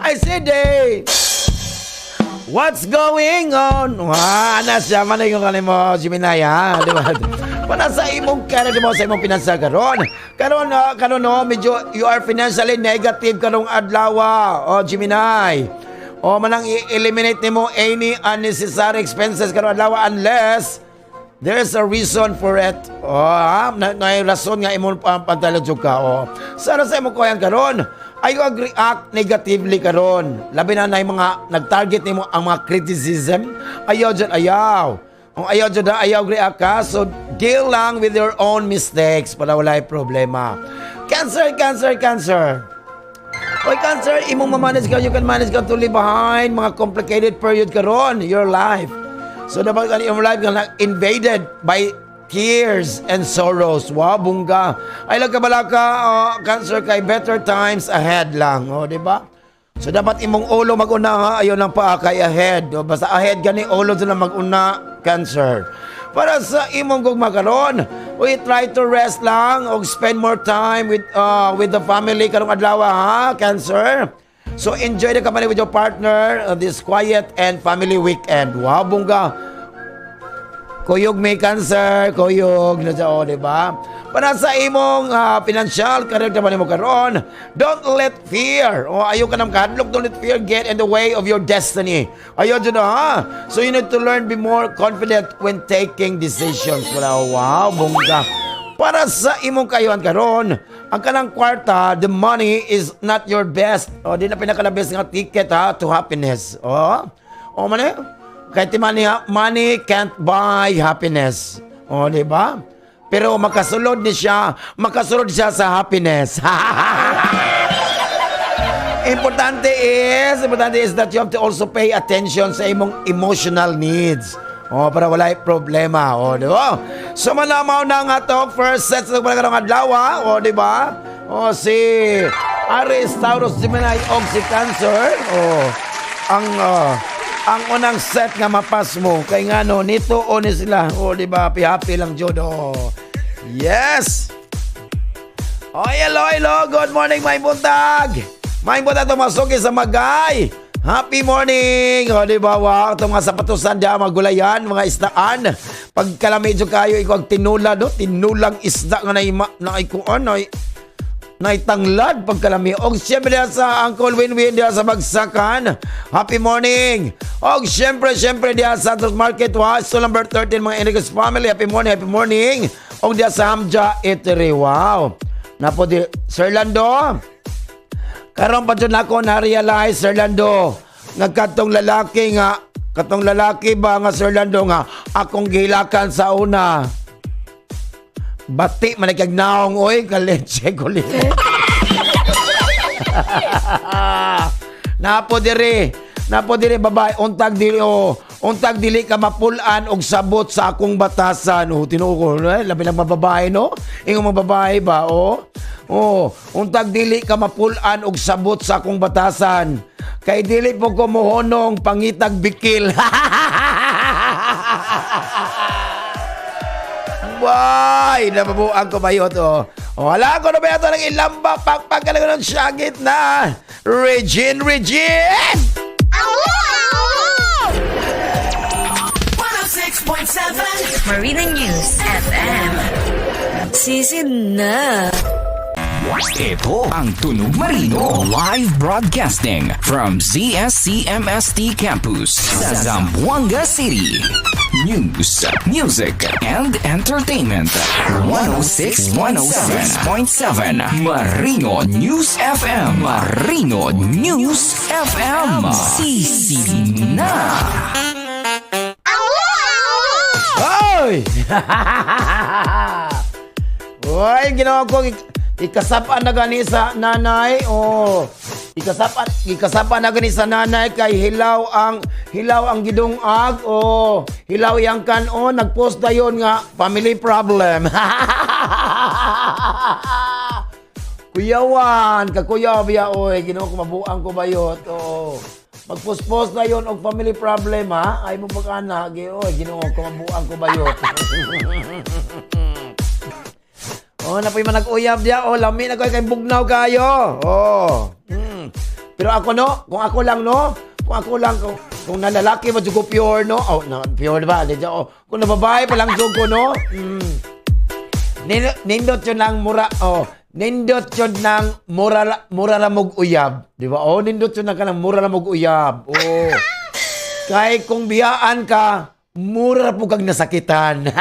I said, "Hey, what's going on?" Ah, na siya, manay ko kanimo, Gemini, ha? Di ba? Para sa imong karon mo sa imong pinansyal karon. Karon karon no, medyo you are financially negative karong adlaw, oh, Gemini. O manang i-eliminate nimo any unnecessary expenses karong adlaw unless there's a reason for it. Oh, ha? Na rason nga imong pantalon ka. Oh. Sana sa imong kuyan karon, ayaw react negatively karon. Labi na yung mga nag-target nimo ang mga criticism. Ayaw dyan, ayaw. Kung ayaw dyan, ayaw react ka. So, deal lang with your own mistakes para walay problema. Cancer, Cancer, Cancer. Oy, Cancer, imong ma-manage ka, you can manage ka to leave behind mga complicated period karon, your life. So, dapat ka imong life nga invaded by tears and sorrows. Wow, bungga. Ay lang kabala ka, oh, Cancer, kay better times ahead lang. Oh, di ba? So, dapat imong ulo mag-una ha, ayaw lang paa kay ahead. O, basta ahead gani, ulo na mag-una, Cancer. Para sa imong gugma karon, we try to rest lang og spend more time with the family karong adlaw ha, Cancer. So enjoy the company with your partner this quiet and family weekend. Wow, bungga. Kuyog may Cancer, kuyog na siya, oh, di ba? Para sa imong financial career naman mo karon, don't let fear, oh, ayaw ka nang kahadlok, don't let fear get in the way of your destiny. Ayaw dyan ha? So you need to learn be more confident when taking decisions. Wala, wow, bongga. Para sa imong kayuhan karon, ang kanang kwarta, the money is not your best. O, di na pinaka-best nga ticket ha, to happiness. Oh, oh man eh. Kahit money, money can't buy happiness. O, di ba? Pero makasulod ni siya, makasulod siya sa happiness. Importante is that you have to also pay attention sa imong emotional needs. Oh, para walay problema. Oh, di ba? So manamaw na nga to first set sa karong adlaw, oh, di ba? Oh, si Aries, Taurus, Gemini og si Cancer. Oh, ang unang set nga mapas mo kay ngano nito o ni sila. Oh, di ba? Happy happy lang jud. Oh. Yes. Oy, hello, hello. Good morning, may buntag. May buntag tumasuki sa Magay. Happy morning! O, di ba? Wow, itong mga sapatusan diya, mga gulayan, mga isdaan. Pagkalami jud kayo, ikaw ang tinula, no? Tinulang isda nga naima, na ikuan, na naitanglad pagkalami. Og siyempre diha sa Uncle Win-Win diha sa Bagsakan. Happy morning! Og siyempre, siyempre diha sa Santos Market, wa, so number 13, mga Enriquez family. Happy morning, happy morning! Og diha sa Hamja Eatery. Wow! Napo di, Sir Lando, karon pa jud nako na-realize, Sir Lando, nga katong lalaki ba nga, Sir Lando, nga akong gihilakan sa una. Bati man kag naong oy, kaleche ko. Napo diri. Napo diri babae, untag dili, oh, untag dili ka mapulan og sabot sa akong batasan. Oh, tinuo ko, eh, labi ng mga no? Ingon mga babae ba, oh? Oh, untag dili ka mapulan og sabot sa akong batasan. Kay dili po ko mohonong pangitag bikil. Why? Nababuang ko ba yun? Oh. Oh, wala ko na ba ito ng ilamba? Pakpak ka lang ng syagit na. Regine, Regine! Ow! 106.7 Marina News FM. Sisid na. Ito ang Tunog Marino live broadcasting from ZSCMST Campus sa Zamboanga City. News, music, and entertainment. 106 106.7 Marino News FM. Marino News FM. Sisi na. Hoy! Hoy, ginawa ko ikasapan na gani sa nanay. Oh. Ikasapan na gani sa nanay kay hilaw ang gidungag. Oh, hilaw yang kanon, nagpost dayon nga family problem. Kuyawan, kakuyaw biya oy, Ginoo ko, mabuang ko bayot. Oo. Magpost-post na yon og family problem ha. Ay mo pag-ana, oy, Ginoo ko, mabuang ko bayot. Oh, napoy man nag-uyab diya. Oh, lami na ko kay bugnaw kayo. Oh. Pero ako no, kung ako lang no, kung ako lang kung nalalaki ba jud ko pure no. Oh, na pure ba? Di oh. Kung nababae pa lang jud ko no. Nindot yun ng mura, oh, nindot yun ng mura, mura ra mog uyab. Di ba? Oh, nindot yun ng kanang mura ra mog uyab. Oh. Kay kung biyaan ka, mura po kang nasakitan.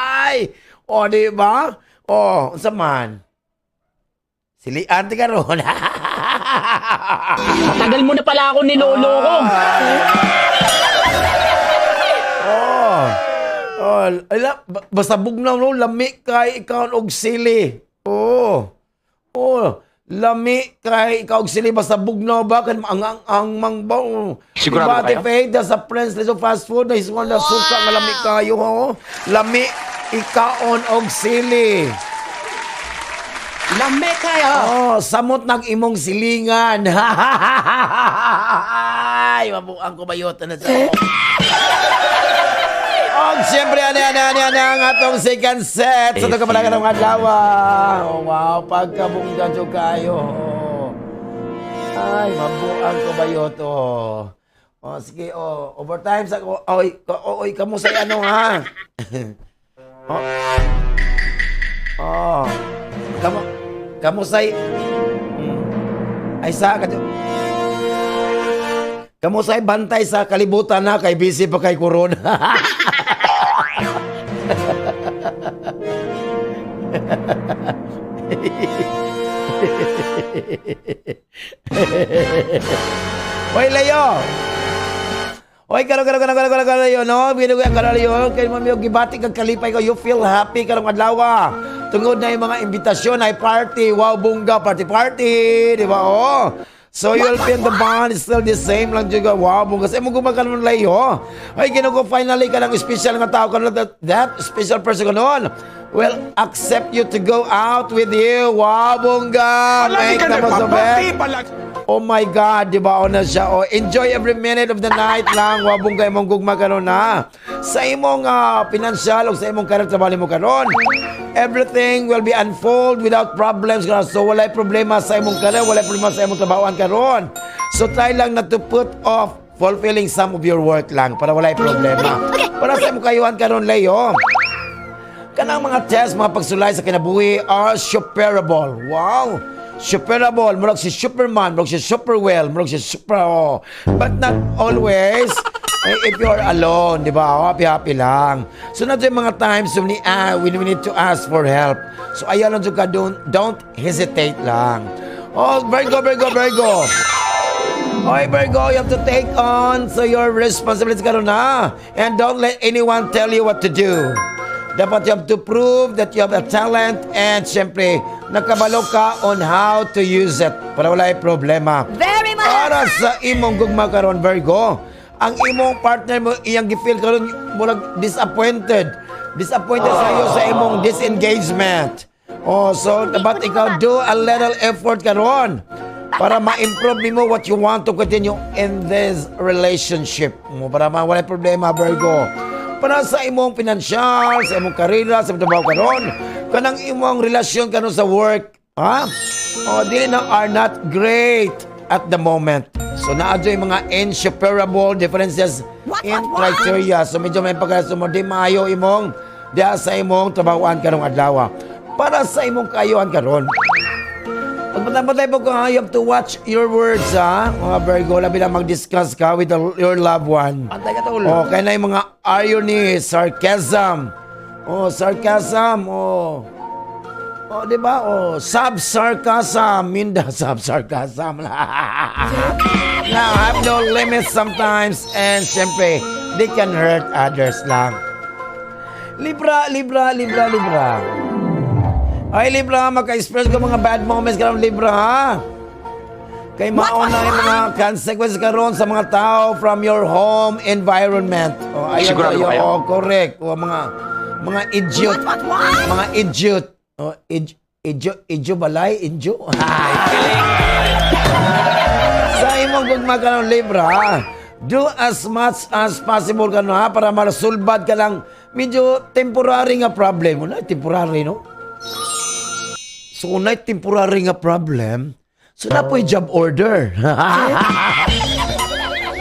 Ay! Oh, di ba? Oh, unsa man? Silian ti karon. Tagal mo na pala ako niloloko. Oh. Oh, ala, basta bugnaw no, lami kay ikaw og sili. Oh. Oh, lami kay ikaw og sili basta bugnaw ba kan ang mang ba. Oh. Sigurado Diba, kayo? Ate Faith, sa Friends Leso Fast Food na isang na suka nga lami kayo oh. Lami ikaon og sili. Lame kayo. Oh, samot ng imong silingan. Ay, mabuang ko bayot na sa. Og siyempre, ani, ani, ani, ani, ang atong second set sa itong kapalagan ng adlaw. Oh, wow, pagkabungga jud kayo. Oh. Ay, mabuang ko bayot. Oh. Oh, sige, oh, overtime sa ko. Oy, oy, kamo sa ano ha? Oh. Oh. Kamo kamo say Ay sa kadyo. Kamo say bantay sa kalibutan na kay busy pa kay corona. Hoy, Leo. Oy, karon karon karon karon karon karon Leo, no? Binugo ang karon Leo, kay mo gibati kag kalipay ko, you feel happy karong adlaw. Tungod na yung mga imbitasyon ay party, wow bongga, party party, di ba? Oh. So you'll feel the bond is still the same lang juga. Wow, bongga. Sa imong gumaganon Leo. Ay, Ginoo ko, finally ka lang special nga tao kanon that special person kanon will accept you to go out with you. Wow, bongga. Palagi Make ka the most of nagpapati, it. palagi. Oh my God, di ba? O na siya. Oh, enjoy every minute of the night lang. Wa bongga imong gugma karon na. Sa imong pinansyal o sa imong karon trabaho mo karon. Everything will be unfold without problems karon. So walay problema sa imong karon, walay problema sa imong trabahoan karon. So try lang na to put off fulfilling some of your work lang para walay problema. Para sa imong kayuhan karon, Leo, kanang mga test, mga pagsulay sa kinabuhi are superable. Wow! Superable. Murag si Superman, murag si Superwell, murag si Super. Oh. But not always. Eh, if you're alone, di ba? Oh, happy, happy lang. So, na yung mga times when we need to ask for help. So, ayaw lang ka, don't hesitate lang. Oh, Virgo, Virgo, Virgo. Oy, Virgo, you have to take on so your responsibilities karon na. And don't let anyone tell you what to do. Dapat you have to prove that you have a talent and syempre, nakabalo ka on how to use it para wala problema. Very much! Para sa imong gugma karon, Virgo, ang imong partner mo iyang gi-feel karon murag disappointed. Disappointed sa iyo sa imong disengagement. Oh, so dapat ikaw do a little effort karon para ma-improve nimo what you want to continue in this relationship mo para mawala problema, Virgo. Para sa imong pinansyal, sa imong karera, sa imong trabaho karon, kanang imong relasyon karon sa work, ha? O dili na are not great at the moment. So naa yung mga insuperable differences in criteria. So medyo may pagkaso mo di maayo imong diha sa imong trabahoan karong adlaw. Para sa imong kayuhan karon, pagpatay po ko ha, you have to watch your words ha. Mga Virgo, labi na mag-discuss ka with your loved one. Antay ka, tol. Oh, kaya na yung mga irony, sarcasm. Oh, sarcasm, oh. Oh, di ba? Oh, sub-sarcasm. Minda sub-sarcasm. Now, have no limits sometimes and syempre, they can hurt others lang. Libra, Libra, Libra, Libra. Ay, Libra, maka-express ko mga bad moments karon, Libra, ha? Kay mao na yung mga consequences karon sa mga tao from your home environment. Oh, ayun, Sigurado ayun, kayo? oh, correct. Oh, mga idiot. Mga idiot. Oh, idiot, idiot balay, idiot. Sa imong gugma karon, Libra, do as much as possible karon ha para masulbad ka lang medyo temporary nga problem. Wala, temporary, no? So kung na temporary nga problem, so na po'y job order.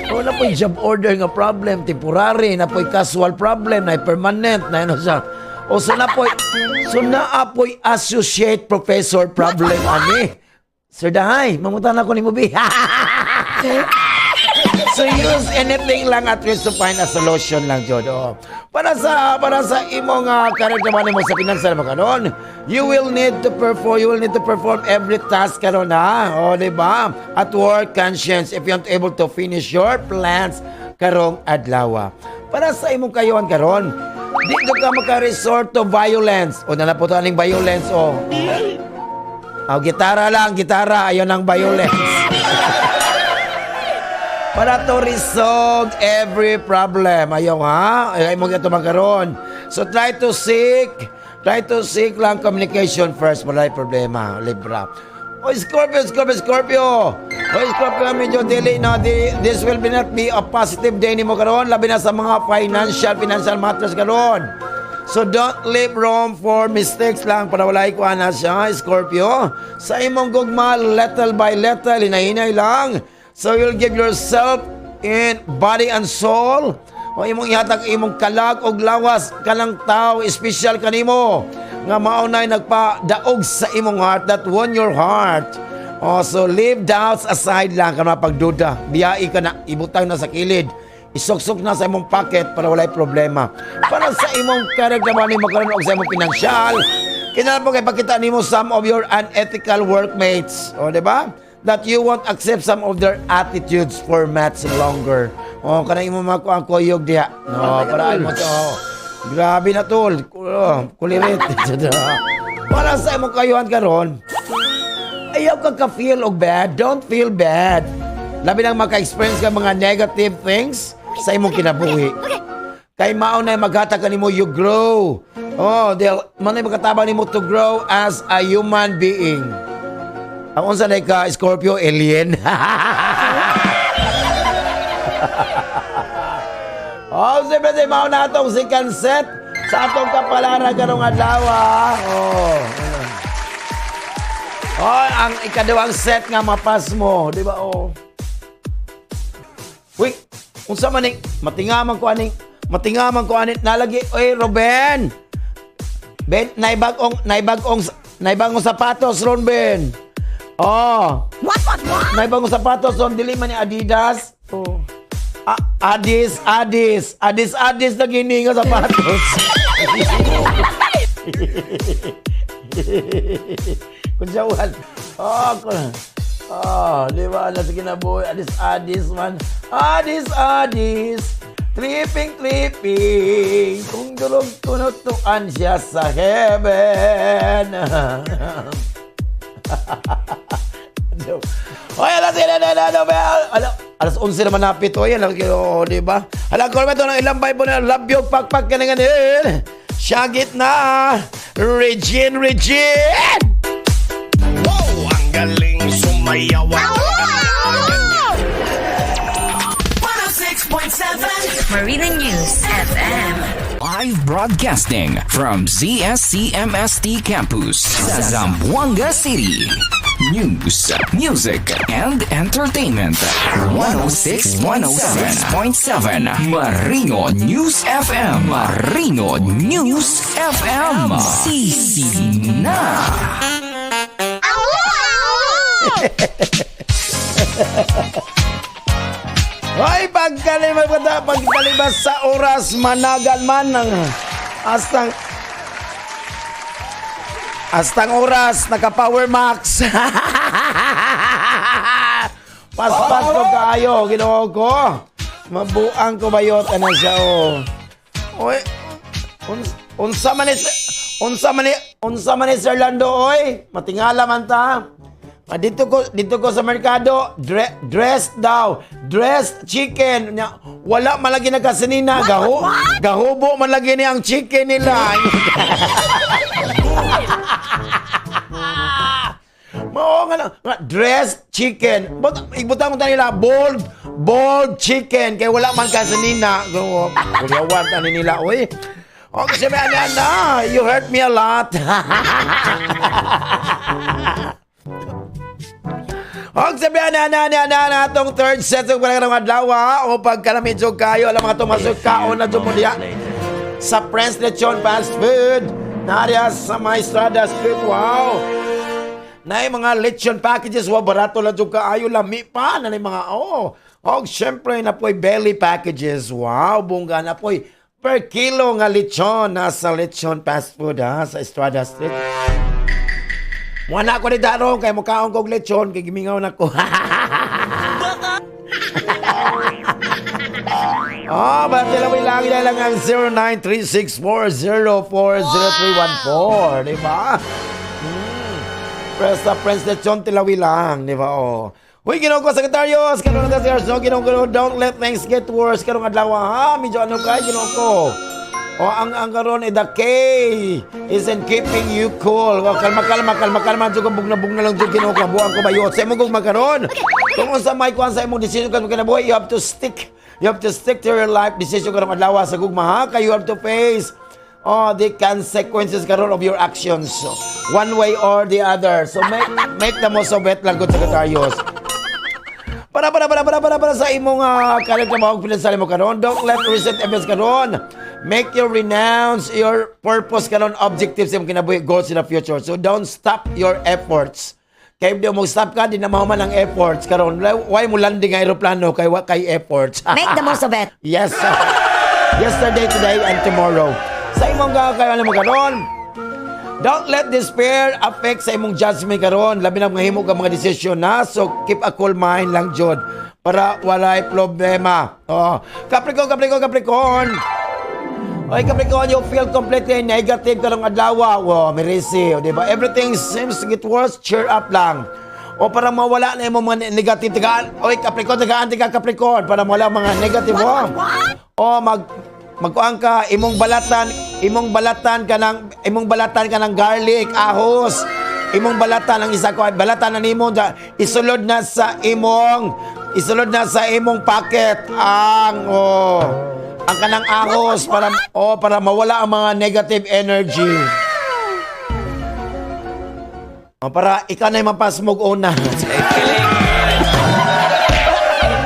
Wala po'y job order nga problem, temporary, na po'y casual problem, na permanent, na ano siya. O so naa po'y associate professor problem ani. Sir Dahay, mangutan ako ni Mubi. So use anything lang at least to find a solution lang jud. Oh. Para sa imong character man mo sa pinansyal mo karon, you will need to perform every task karon ha. Oh, di ba? At work conscience if you aren't able to finish your plans karong adlaw. Para sa imong kayuhan karon, di jud ka maka-resort to violence. O na po aning violence oh. Oh, gitara lang, gitara, ayon ang violence. Para to resolve every problem. Ayaw ha? Ay mo ito magkaroon. So try to seek lang communication first. Wala problema, Libra. O Scorpio, Scorpio, Scorpio. O Scorpio, medyo dili na di, this will be not be a positive day nimo karon labi na sa mga financial matters karon. So don't leave room for mistakes lang para wala ikuha na siya, Scorpio. Sa imong gugma, little by little, hinahinay lang. So you'll give yourself in body and soul. O imong ihatag imong kalag og lawas kanang tao espesyal kanimo nga mao nay nagpadaog sa imong heart that won your heart. Oh, so leave doubts aside lang kan pagduda. Biyai ka na, ibutang na sa kilid. Isuksok na sa imong pocket para walay problema. Para sa imong character man nimo karon og sa imong pinansyal, kinahanglan po kay pakita nimo some of your unethical workmates. O, di ba? That you won't accept some of their attitudes for much longer. O, kanang imong mga kuang kuyog diha. No, para mo to. Oh. Grabe na tol. Oh, kulirit. Para sa imong kayuhan karon, ayaw ka ka-feel og bad. Don't feel bad. Labi nang maka-experience ka mga negative things sa imong kinabuhi. Kay mao na maghatag kanimo you grow. Oh, they'll mao na makatabang nimo to grow as a human being. Ang unsa na ka, Scorpio, alien. Oh, siyempre, mao na atong second set sa atong kapalaran karong adlaw. Oh. Oh, ang ikaduhang set nga mapas mo, di ba? Oh. Unsa man ning matingaman ko aning nalagi oy Ruben. Ben, naibagong sapatos ron, Ben. Oh. What? Naibagong sapatos ron, dili man ni Adidas. Oh. Adis, Adis, Adis, Adis na gini nga sapatos. Kung siya. Oh, oh, di ba? Nasa kinabuhi. Adis, Adis man. Adis, Adis. Tripping, tripping. Kung durog tunutuan siya sa heaven. Oy, alas na na na na na. Alas 11 naman napit. Oy, alam ko, di ba? Alam ko ito ng ilang Bible na labyog pakpak ka na nganin. Syagit na. Regine, Regine! Wow! Ang galing sumayaw. 106.7 Marina News FM. Live broadcasting from ZSCMST Campus, Zamboanga City. News, music, and entertainment. 106 106.7 Marino News FM. Marino News FM. Sisi na. Ay, pagkalibas, pagkalibas sa oras, managal man ng astang oras, naka-power max. Paspas ko kaayo, Ginoo ko. Mabuang ko bayot ana siya oh. Oy, unsa man ni Sir Lando oy? Matingala man ta. Ah, dito ko sa merkado, dressed daw, dressed chicken. Nya, wala man lagi nagkasinina, gahubo man lagi ni ang chicken nila. Mao nga lang, nga, dressed chicken. But ibutang mo nila bold, bold chicken kay wala man kasinina. Go, kuyawan tani nila oy. Oh, kasi may ana na, you hurt me a lot. Og sabi na na na na na atong third set ng parang adlaw o pagkalami jud kayo alam mga tumasok kaon na jud mo diya sa Prince Lechon Fast Food Naria sa Maestrada Street. Wow. Nay mga lechon packages, wow, barato lang jud kaayo, lami pa na mga oh. Og syempre na po'y belly packages. Wow, bongga na po'y per kilo nga lechon nasa Lechon Fast Food ha, sa Estrada Street. Wala ko ni Darong kay mukaon kog lechon kay gimingaw na ko. Oh, ba sila lagi na lang ang 093640400314, di ba? Press sa Prince Lechon Tilawi lang, di ba? Oh. Uy, Ginoo ko, Secretarios, karon na si Arso, Ginoo ko, don't let things get worse karong adlaw ha. Medyo ano kay Ginoo ko. O ang karon eh, the K is in keeping you cool. O, kalma kalma kalma kalma jud ko, bugna bugna lang jud, Ginoo ko, buang ko bayot. Sa imong gugma karon. Kung unsa may kuan sa imong decision karon kinabuhi, you have to stick to your life decision karong adlaw sa gugma ha. Kay you have to face, oh, the consequences karon of your actions. One way or the other. So make the most of it lang, good Secretarios. Para sa imong kalit na mahog pinasali mo karon. Don't let recent events karon make you renounce your purpose karon, objectives imong kinabuhi, goals in the future. So don't stop your efforts. Kay di mo stop ka, di na mahuman ang efforts karon. Why mo landing ang aeroplano kay wa kay efforts? Make the most of it. Yes. Yesterday, today, and tomorrow. Sa imong kayo mo karon, don't let despair affect sa imong judgment karon. Labi na mahimo ka mga desisyon na. So keep a cool mind lang jud para walay problema. Oh. Capricorn, Capricorn, Capricorn. Oy, Capricorn, you feel completely negative karong adlaw. Wow, mirisi, di ba? Everything seems to get worse. Cheer up lang. O para mawala na imong mga negative tagaan. Oy, Capricorn, tagaan tika Capricorn para mawala ang mga negative. Oh. O magkuan ka imong balatan ka ng garlic, ahos. Imong balatan ang isa ko, balatan na nimo isulod na sa imong pocket ang oh, ang kanang ahos para oh para mawala ang mga negative energy. Oh, para ikaw na yung mapasmog una.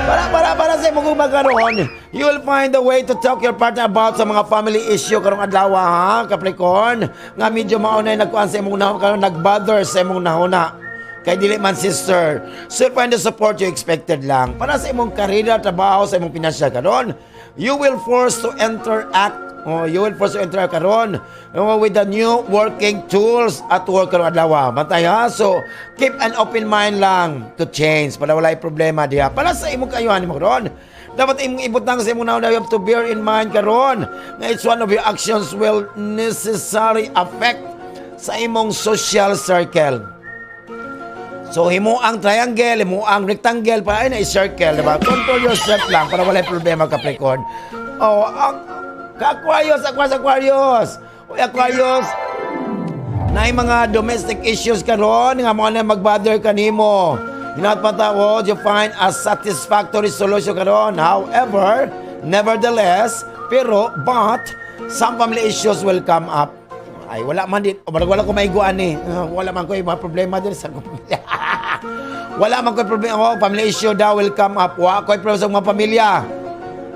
Para para para. Para sa imong karon, you will find a way to talk your partner about sa mga family issue karong adlaw ha, Capricorn. Nga medyo maunay nagkuan sa imong nahuna karon, nagbother sa imong nahuna. Kay dili man sister. So you'll find the support you expected lang. Para sa imong karera, trabaho, sa imong pinansyal karon, you will force to interact. Oh, you will force to enter karon, oh, with the new working tools at work karon adlaw. Bantay ha. So, keep an open mind lang to change para wala problema diha. Para sa imong kayuhan mo karon, dapat imong ibutang sa imong nauna, you have to bear in mind karon nga each one of your actions will necessarily affect sa imong social circle. So himo ang triangle, himo ang rectangle para ay na circle, diba? Control yourself lang para wala problema, Capricorn. Oh, ang Aquarius, Aquarius, Aquarius. Uy, Aquarius, na mga domestic issues karon nga mo na magbother kanimo. Hinat pa tao, you find a satisfactory solution karon. However, nevertheless, pero, but, some family issues will come up. Ay, wala man din. Wala, wala ko maiguan eh. Wala man ko yung mga problema din sa pamilya. Wala man ko problema. Oh, family issue daw will come up. Wa ko problema sa mga pamilya.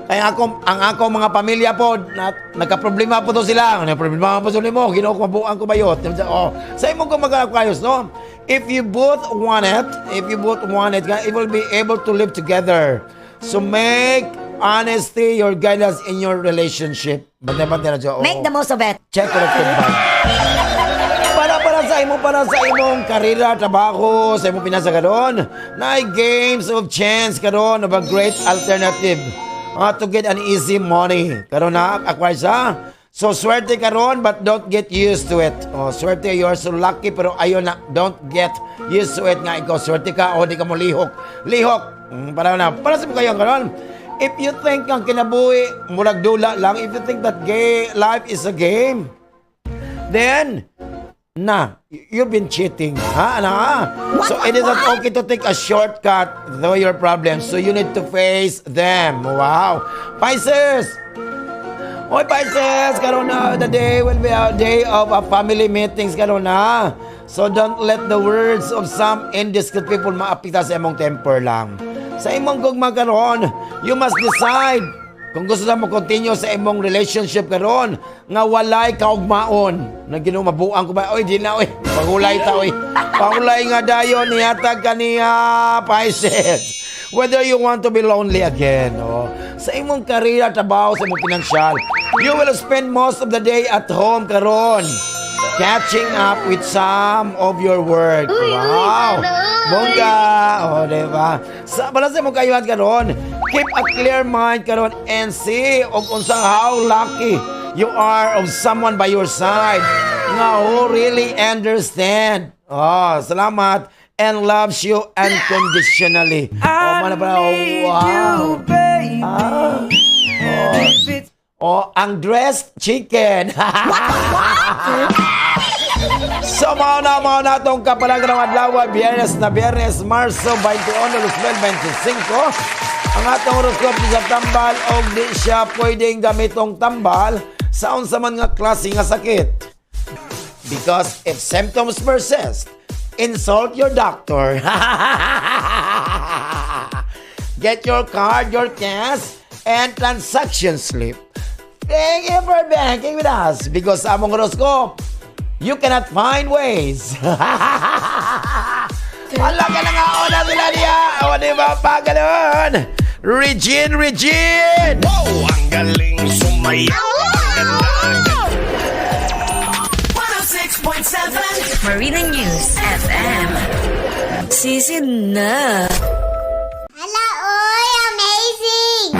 Kaya ako, ang ako mga pamilya po, na, nagka-problema po to sila. Ano problema po sila mo? Ginoo ko, mabuang ko bayot. Oh, sa imong ko mag no? If you both want it, if you both want it, it will be able to live together. So make honesty your guidance in your relationship. Bantay-bantay na siya. Oh. Make the most of it. Check corrected ba? Para sa imong karera, trabaho, sa imong pinasa karon, na games of chance karon of a great alternative to get an easy money. Karon na acquire sa. So swerte karon but don't get used to it. Oh, swerte, you're so lucky, pero ayon na, don't get used to it nga ikaw swerte ka o di ka mo lihok. Lihok. Para na para sa mo kayo karon. If you think ang kinabuhi murag dula lang, if you think that gay life is a game, then na, you've been cheating. Ha? Ano, ha? So it is not okay to take a shortcut through your problems. So you need to face them. Wow. Pisces! Oy, Pisces! Karon na, the day will be a day of a family meetings karon na. So don't let the words of some indiscreet people maapekta sa imong temper lang. Sa imong gugma karon, you must decide kung gusto na mo continue sa imong relationship karon nga walay kaugmaon. Na Ginoo, mabuang ko ba? Oy, di na oy. Pagulay ta oy. Pagulay nga dayon nihatag kaniya, Pisces. Whether you want to be lonely again, oh. Sa imong karera, trabaho, sa imong pinansyal, you will spend most of the day at home karon, catching up with some of your work. Uy, uy, Wow. sana all. Bongga. Oh, di ba? Sa para sa imong kayuhan karon, keep a clear mind karon and see og unsang how lucky you are of someone by your side nga who really understand. Oh, salamat and loves you unconditionally. Oh, mana pa, oh, wow. Ah. Oh. Oh, ang dressed chicken. So, mao na itong kapalagan ng adlaw, Biyernes na Biyernes, Marso 21, 2025. Ang atong horoscope sa tambal og di siya pwedeng gamitong tambal sa unsa man nga klase nga sakit. Because if symptoms persist, insult your doctor. Get your card, your cash, and transaction slip. Thank you for banking with us because sa among horoscope, you cannot find ways. Hala ka na nga, una sila niya. O, di ba, paganoon? Regine, Regine! Wow, ang galing sumayaw. Ang ganda. 106.7 Marina News FM. Sisid na. Hala, oy, amazing!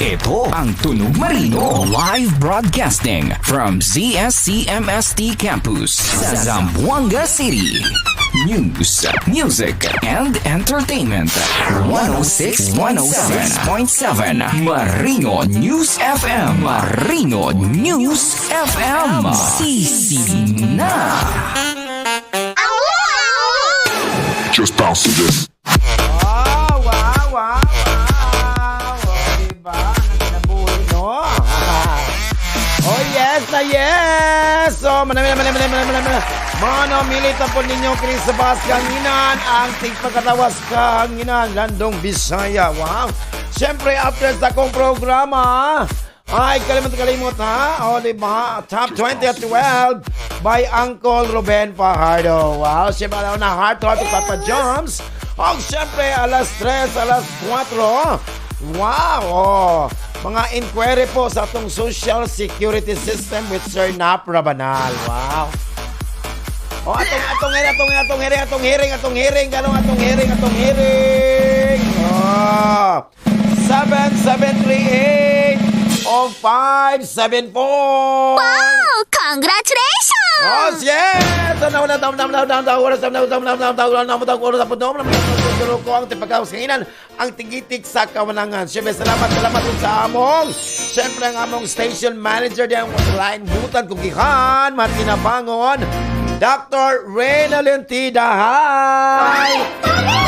Ito ang Tunog Marino. Live broadcasting from ZSCMST Campus sa Zamboanga City. News, music, and entertainment. 106.7 Marino News FM. Marino News FM. Sisi na. Just bounce to this. Wow! Oh, diba? Nagkinabuhi, no? Oh, yes na yes! So, manami, manami, manami, manami, manami. Manamilit na po ninyo kini sa Bas Kanginan, ang tigpagkatawas kahanginan, Landong Bisaya. Wow! Siyempre, after sa akong programa, ay, kalimot kalimot ha? O, di ba? Top 20 at 12 by Uncle Ruben Fajardo. Wow! Siyempre, alam na, Heart to Heart with Papa Jumps. O, siyempre, alas 3, alas 4. Wow! Oh, mga inquiry po sa atong social security system with Sir Nap Rabanal. Wow! Oh, atong atong atong atong hearing, atong hearing, atong hearing, ganong atong hearing, atong hearing. Oh. 7738 o 574. Wow! Congratulations! Oh, yes! Ano na tam tam tam tam tam oras tam tam tam tam tam tam tam tam oras tam tam tam ko ang tipagaw sa kanginan, ang tigitik sa kawanangan. Siyempre, salamat, salamat din sa among. Siyempre, ang among station manager diyan line butan kung gihan, matinabangon. Dr. Reynalyn T. Dahay!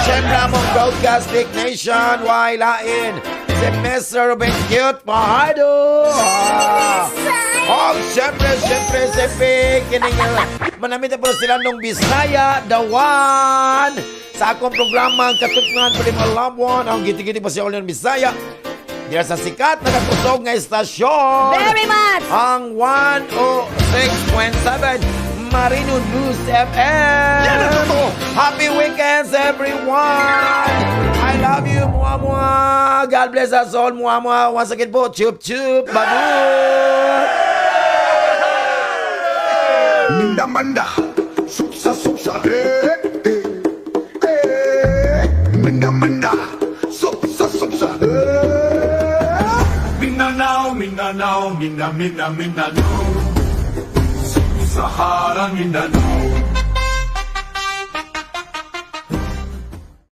Siyempre, among broadcast technician, why lain, si Mr. Ruben Cute Fajardo! Ah. Oh, siyempre, siyempre, siyempre, kining, manamit na po sila nung Bisaya, the one! Sa akong programa, ang katupngan, pwede malabuan, ang giti-giti pa siya ulit ng Bisaya. Dira sa sikat, nakakusog nga istasyon. Very much! Ang 106.7 Marino News FM. Yan ang totoo. Happy weekends, everyone! I love you, mua mua. God bless us all, mua mua. Once again po, chup chup, babu. Minda manda, supsa supsa, eh eh eh. Minda manda, supsa supsa, eh. Mindanao, Mindanao, Minda, Minda, Mindanao. Sahara, Mindanao.